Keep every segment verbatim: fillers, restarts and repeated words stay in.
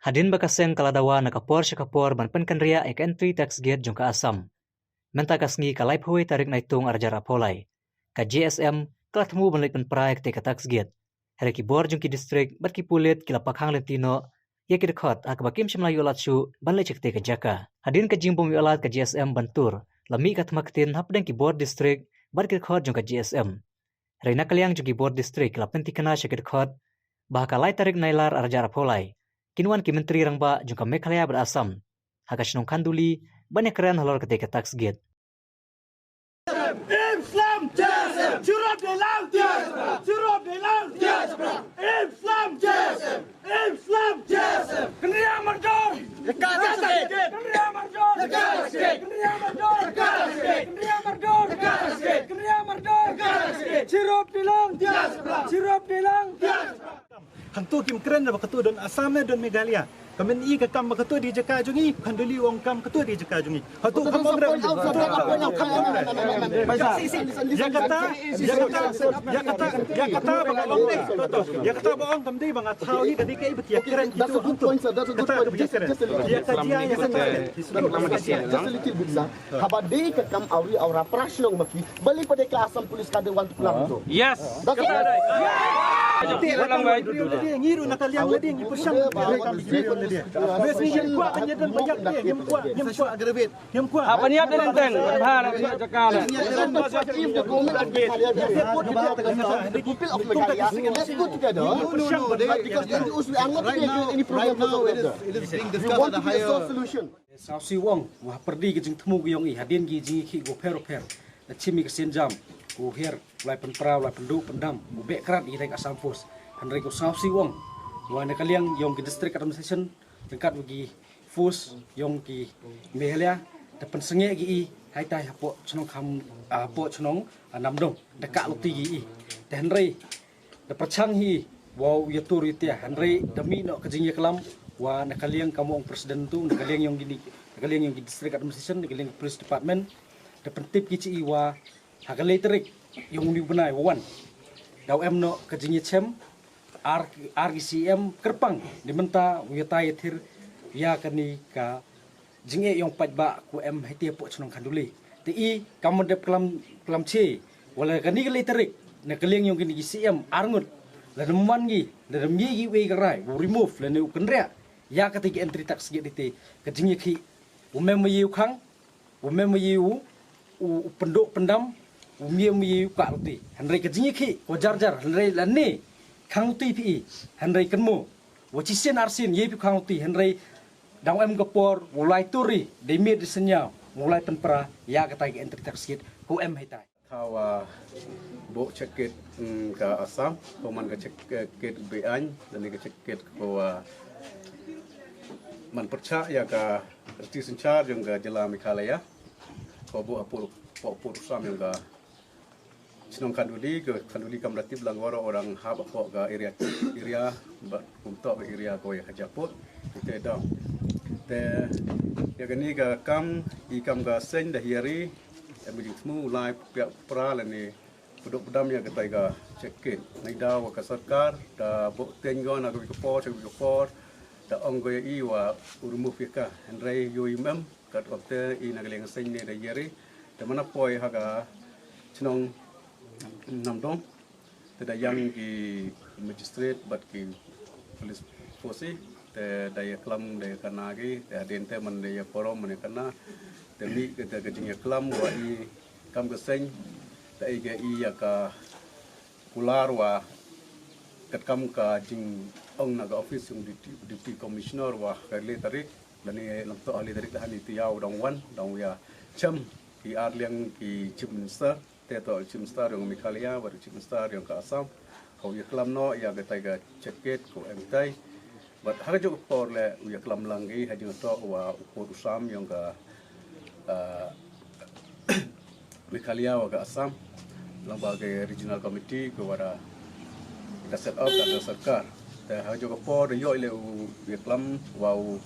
Hadien ba ka seng ka la dawa na ka por sha ka por ban pynkynriah ïa ka entry tax gate jong ka Assam. Mynta ka sngi ka laiphew tarik Naitung arhajar arphew lai, ka J S M ka la thmu ban leit pynpra ïa katei ka tax gate. Hynrei ki bor jong ki district bad ki pulit ki la pakhang lynti noh ïa ki dkhot ha kaba kim shym la ïoh lad shuh ban leit sha katei ka jaka. Hadien ka jingbym ïoh lad ka J S M ban tur, la mih ka thma ktien hapdeng ki bor district bad ki dkhot jong ka J S M. Hynrei na ka liang jong ki bor district ki la pynthikna sha ki dkhot ba ha ka lai tarik Nailar arhajar arphew lai kin wan ki myntri rangbah jong ka Meghalaya bad Assam ha ka shnong Khanduli ban ïakren halor katei ka tax gate. Im Islam! Chirap Deilang! Chirap Deilang! Im Islam! Im Islam! Kynriah mardor! Kynriah mardor! Kynriah mardor! Kynriah mardor! Kynriah mardor! Chirap Deilang! Chirap Deilang! Hangto kim kren ba kato don Assam ne don Meghalaya. Ka myn-i ka kam ba kato dei jaka jong ngi, Khanduli u ong kam kato dei jaka jong ngi. Hato kam ong. Ïa kata, ïa kata, ïa kata, ïa kata ba nga ong. Ïa kata ba ong kam dei ba nga thaw hi, ka dei kaei ba ki ïakren kito hangto. Kata ka ba ki ïakren. Ïa ka jia, ïa kata. Just a little bit, sir. Haba dei ka kam awri awra pra shnong ma ki, balei pat ka Assam Police ka dei wan tuklar hangto? Yes. That's it. Ngi ruh na ka liang lade ngi pyrshang. Bes ngi ngim kwah ban ïadon ban ïap te, ngim kwah, ngim kwah. Ngim kwah. Haba ngi ïap te teng, bha na jaka na. If the government of Meghalaya, the people of Meghalaya, let's go together. Because N G Os, we are not creating any problem for the government. We want to be a sole solution. Sngewsih u ong, wa ha pyrdi ka jingthmu ka jong i, hadien ki jingïakhih bapher bapher, la shim i ka sienjam, u hiar, u lai pynpra, u lai pynduh pyndam, u beh krad ïa ka Assam Force. Hynrei ko sngewsih u ong, wa na ka liang yong ki District Administration, ryngkat wa ki force yong ki Meghalaya, da pynsangeh ki i, haitai hapoh chnong Kham, ah, hapoh chnong, ah, Namdong, da kah luti ki i. Te hynrei, da pyrshang hi, wa u ïatur ïa te, hynrei da mih noh ka jingïaklam, wa na ka liang ka mong president tu, na ka liang yong kini, na ka liang yong ki District Administration, na ka liang Police Department, da pyntip ki chi i wa, ha ka lai tarik, yong uni u bnai, wa wan. Da u em noh ka jingïachem, ar, ar ki C M, kyrpang, da mynta, u ïatai ïathir, ïa kani ka, jingeh yong paidbah ko em hei te hapoh chnong Khanduli. Te i kam dep klam, klam che. Wa la kani ka lai tarik, na ka liang yong kini ki C M arngut. Lada ym wan ngi, lada ym ïa ki wei ka rai, u remove, lane u kynriah. Ïa kata ki entry tax gate te, ka jingïakhih. U mem ma ïa u khang, u mem ma ïa u, u, u pynduh pyndam, u mem ma ïa u kah luti. Hynrei ka jingïakhih, ko jar jar, hynrei lane, khang luti phi i, hynrei kynmo. Wa chi sien ar sien, ïa phi khang luti, hynrei Dang em ka por, u lai turi, dei miet dei synñiaw, u lai pynpra, ïa katai ka entry tax gate, ko em haitai. Thaw, ah, buh check gate, mm, ka Assam, ko man ka check gate be-aiñ, lane ka check gate ko, ah, man pyrshah ïa ka riti synshar jong ka jylla Meghalaya, ko buh hapoh, hapoh, hapoh u sam jong ka Chnong Khanduli, ka Khanduli kam da tip lang, waroh u dang hap hapoh ka area, area, bad kumto ka area ko ïa ka Jaipur, te dang. Te, ïa kane ka kam, i kam ka seng da hiar i, em jingthmu, lai pynpra lane, pynduh pyndam ïa katai ka check gate. Nai daw ka sorkar, da buh teng ko na kawei ka por, sha kawei ka por, da ong ko ïa i wa u remove ïa ka, hynrei ïoh i mem, Katkum te i na ka liang seng ne da ïari, te mynta poi ha ka chnong Namdong, te da ïang ki magistrate bad ki police force, te da ïaklam da ïakana ki, te hadien te man da ïaparom man ïakana, te mih ka, te ka jingïaklam wa i kam ka seng, te i ka i ïa ka kular wa katkam ka jingong na ka office jong Deputy, Deputy Commissioner wa ka le tarik, lane lam to ha le tarik da hani te ïa u dang wan, dang ïa chem ki ar liang ki Chief Minister, te to Chief Minister jong Meghalaya, bad Chief Minister jong ka Assam, ko ïaklam noh ïa katai ka check gate ko em tai. Bad ha kajuh ka por le u ïaklam lang ki ha jingto wa u pud u sam jong ka, ah, Meghalaya wa ka Assam, lang ba ka regional committee ko wa da ka set up da ka sorkar. Te ha kajuh ka por ïoh i le u ïaklam wa u,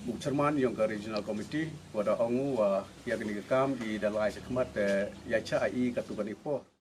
u chairman jong ka regional committee wa da ong u wa ïa kane ka kam i da lai shakhmat te ïa cha i katto katne por.